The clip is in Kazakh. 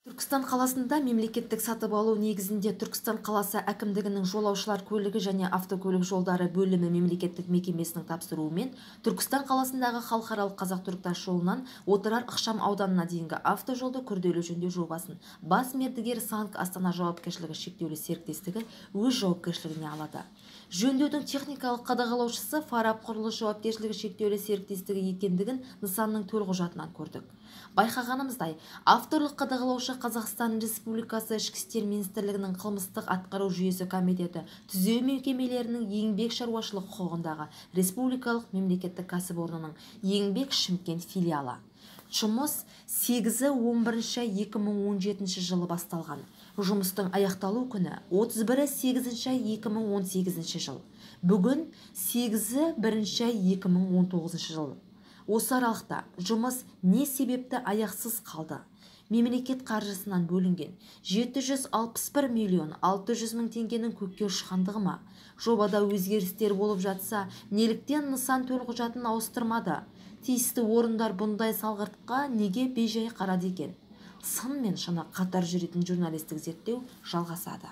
Түркістан қаласында мемлекеттік сатып алу негізінде Түркістан қаласы әкімдігінің жолаушылар көлігі және автокөлік жолдары бөлімі мемлекеттік мекемесінің тапсыруымен Түркістан қаласындағы халықаралық қазақ-түрік тас жолынан Отырар ықшам ауданына дейінгі автожолды күрделі жөндеу жобасын бас мердігер «Санк Астана» жауапкершілігі шектеулі серіктестігі өз жауапкершілігіне алады. Жөндеудің техникалық қадағалаушысы «Фараб құрылыс» жауапкершілігі шектеулі серіктестігі екендігін нысанның төлқұжатынан көрдік. Байқағанымыздай, авторлық қадағалаушы Қазақстан Республикасы Ішкі істер министрлігінің қылмыстық атқару жүйесі комитеті түзеу мекемелерінің еңбек шаруашылық құқығындағы республикалық мемлекеттік кәсіпорнының Еңбек Шымкент филиалы. Жұмыс 8-11-2017 жылы басталған. Жұмыстың аяқталу күні 31-8-2018 жыл. Бүгін 8-1-2019 жыл. Осы аралықта жұмыс не себепті аяқсыз қалды? Мемлекет қаржысынан бөлінген 761 миллион 600 мың теңгенің көкке ұшқандығы ма? Жобада өзгерістер болып жатса, неліктен нысан төлқұжатын ауыстырмады? Тиісті орындар бұндай салғыртқа неге бейжай қарады екен? Сын мен шыны қатар жүретін журналистік зерттеу жалғасады.